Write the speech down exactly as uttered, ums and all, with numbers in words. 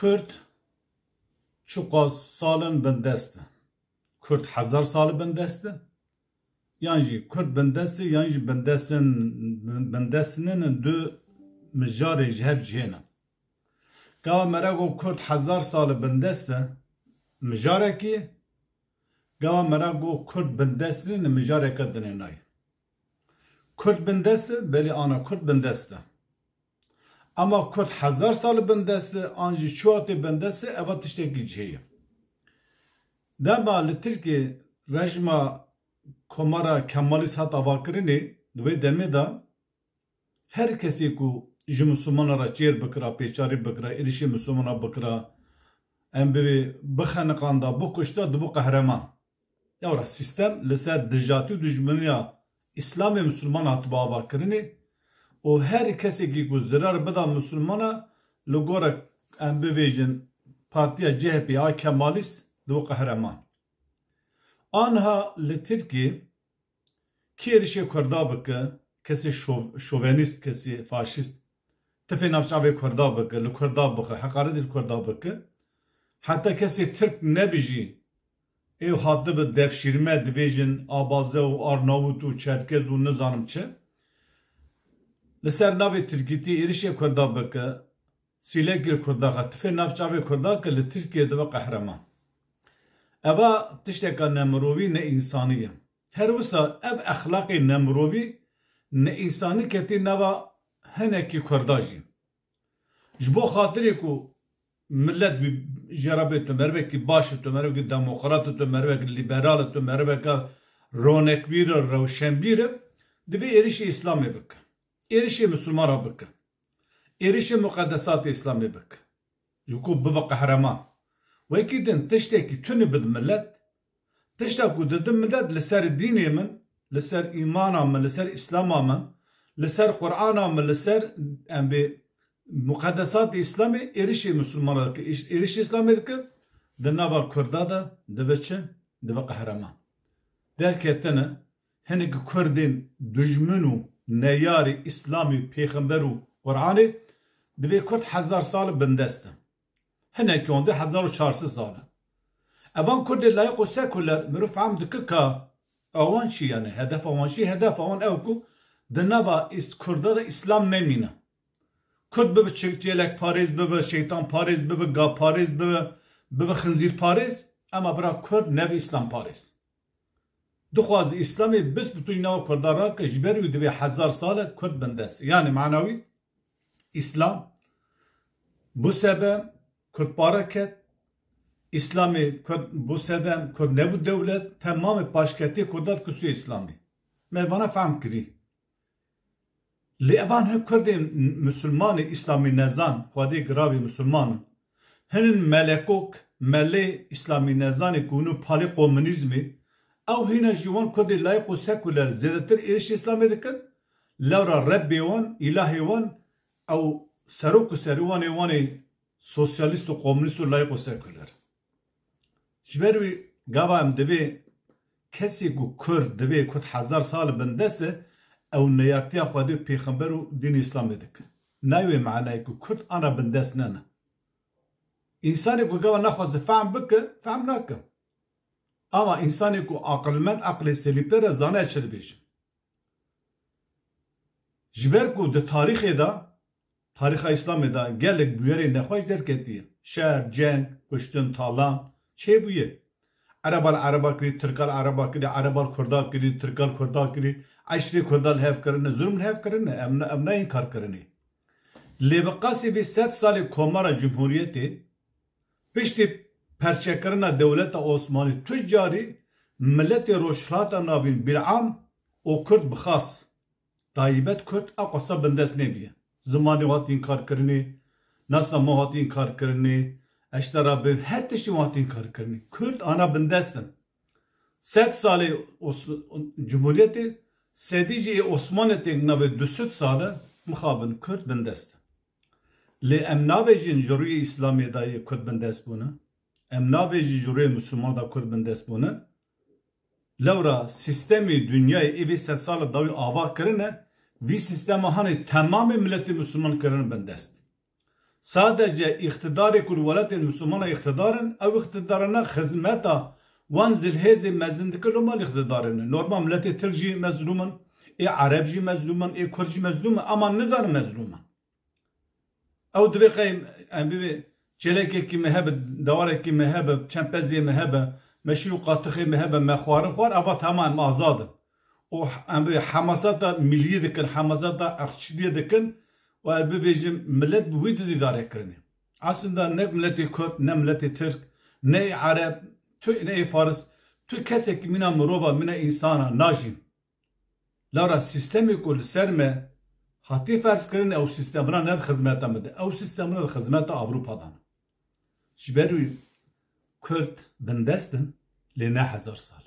Kurd çiqas sal in bindest e? Kurd hezar sal bindest e? Yan jî Kurd bindest e, yan jî bindestin, bindestinin du mijarê ji hev cihê ne. Gava mera ku Kurd hezar sal bindest e, mijarekî, gava mera ku Kurd bindestinin mijareke dinê nayê. Kurd bindest e, belê ana Kurd bindest e. Ama Kurd hezar sal bindest e, an jî çiwa tê bindest e, eva tiştekî cihê ye. Dema li Tirkiyê rejîma Komara Kemalîst hat avakirinê, di wê demê de her kesê ku ji Misilmana re çêr bikira, pêçarî bikira, êrişê Misilmana bikira, em bivê bixeniqanda, bikuşta, dibû qehreman. Lewra sîstem li ser dijatî û dijmeniya Îslamê Misilman hatibe avakirinê û her kesekî ku zirar bida Misilmana li gora em bivêjin partiya C H P a Kemalîst dibû qehreman. Anha li Tirkiyê kê êrişê Kurda bike, kesê şov-, şovenîst, kesê faşîst, tifê navçavê Kurda bike, li Kurda bixe, heqaretê li Kurda bike, heta kesê Tirk nebijî, ê hatibe devşîrme dibêjin, Abaze û Arnavut û Çerkez û nizanim çi, li ser navê Tirkîtî êrişê Kurda bike, sîlekê Kurda xe, tifê navçavê Kurda ke li Tirkiyê dibe qehreman. Eva tişteka nemirovî, neînsanî ye. Her wisa ev exlaqê nemirovî, neînsanî ketî nava hinekî Kurda jî. Ji bo xatirê ku millet wî jê re bê tu merivekî baş, tu merivekî demokrat, tu merivekî liberal, tu meriveke ronekbîr, rewşenbîr, divê êrişî Îslamê bike. Êrişê Misilmana bike. Êrişê muqedesatê Îslamê bike. Ji ku bibe qehreman. Wekî din tiştekî tune bid millet, tişta ku didin millet li ser dînê min, li ser îmana min, li ser îslama min, li ser Qur'ana min, li ser, em bê, muqedesatê Îslamê êrişê Misilmana dike, êş-, êrişê Îslamê dike, di nava Kurda de dibe çi? Dibe qehreman. Derketine hinekî Kurdên dijmin û neyarê Îslamê, Pêxember û Qur'anê, divê Kurd hezar sal bindest e. Hinekî wan dê hezar û çar sed sal e. Evan Kurdê layîq û sekuler, mirov fehm dike ka awan çi, yani hedefa wan çi? Hedefa wan ew ku di nava îs-, Kurda de Îslam nemîne. Kurd bibe çi-, çêlekparêz, bibe şeytanparêz, bibe gavparêz, bibe, bibe xinzîrparêz, ema bira Kurd nebe Îslamparêz. Dixwaze Îslamê bis bi tu nava Kurda rake, ji ber wî divê hezar sal e Kurd bindest. Yani mana wî Îslam bû sedem, Kurd pare ket, Îslamê Kurd bû sedem, Kurd nebû dewlet, temamê paşketiyê Kurda dike sûyê Îslamê. Me vana fehm kirî. Lê evan hin Kurdên Misilmanê Îslamî nezan, xwedê giravê Misilman in. Hinin melekok, melê Îslamî nezanê ku hûn û palê komunîzmê, ew hîna jî wan Kurdê layîq û sekuler zêdetir êrişê Îslamê dikin. Lewra Rebbê wan, îlahê wan, ew serok û serîwanê wan ê sosyalîst û komunîst û layîq û sekuler. Ji ber wî gava em divê kesê ku Kurd divê Kurd hezar sal bindest e, ew neyartiya Xwedê û Pêxember û dîn Îslamê dike. Nayê wê manayê ku Kurd ana bindest nene. Însanê ku gava naxwaze fehm bike, fehm nake. Ama însanê ku aqilmend, aqilê selîmtir e, zane ez çi dibêjim. Ji ber ku di tarîxê de, tarîxa Îslamê de gelek bûyerê nexweş derketiye. Şer, ceng, kuştin, talan çêbûye. Ereba li Ereba kirî, Tirka li Ereba kirî, Ereba li Kurda kirî, Tirka li Kurda kirî, eşrê Kurda li hev kirine, zulm li hev kirine, em ne, em ne înkar kirinê. Lê bi qasî vê sed salê Komara Cumhuriyetê, piştî perçekirina dewleta Osmanî, tu carî miletê Rojhilata Navîn, Bîl'am û Kurd bi xas, taybet Kurd, ew qasa bindest nêbûye. Zimanê wan hat înkarkirinê, nasnameya wan hat înkarkirinê, eştera bi her tiştî wan hat înkarkirinê. Kurd ana bindest in. Sed salê Os-, Cumhuriyetê, sedî jî ê Osmanetê navê du sed sal e, mixabin Kurd bindest e. Lê em nabêjin ji rûyê Îslamê de yê Kurd bindest bûne. Em nabêjin ji rûyê Misilman de Kurd bindest bûne. Lewra sîstemê dinyayê ê vê sed sala dawî ava kirine, vî sîstema hanê temamê miletê Misilman kirine bindest. Sadece îqtidarê ku li welatên Mislimanan îqtidar in, ew îqtidarana xizmeta wan zilhêzê mezin dike, loma li îqtidarê ne. Normal miletê Tirk jî mezlûm in, ê Ereb jî mezlûm in, ê Kurd jî mezlûm in, ama nizanin mezlûm in. Ew divê qey em bibê çêlekekî me hebe, dewarekî me hebe, çend pezê me hebe, me şîr û qatixê me hebe, me xwarin xwar, eva tema em azad in. Û em bibê hemasata miliyê dikin, hemasata eqçidiyê dikin û em bibêjin milet bi wî didî îdare kirinê. Aslında ne miletê Kurd, ne miletê Tirk, ne ê Ereb, tu, ne ê Faris, tu kesekî mîna mirova, mîna însana najîn. Lewra sîstemê ku li ser me hatî ferz kirin, ew sîstemina ne di xizmeta me de, ew sîstemina di xizmeta Ewropa de ne. Ji ber wî Kurd bindest in, lê ne hezar sal.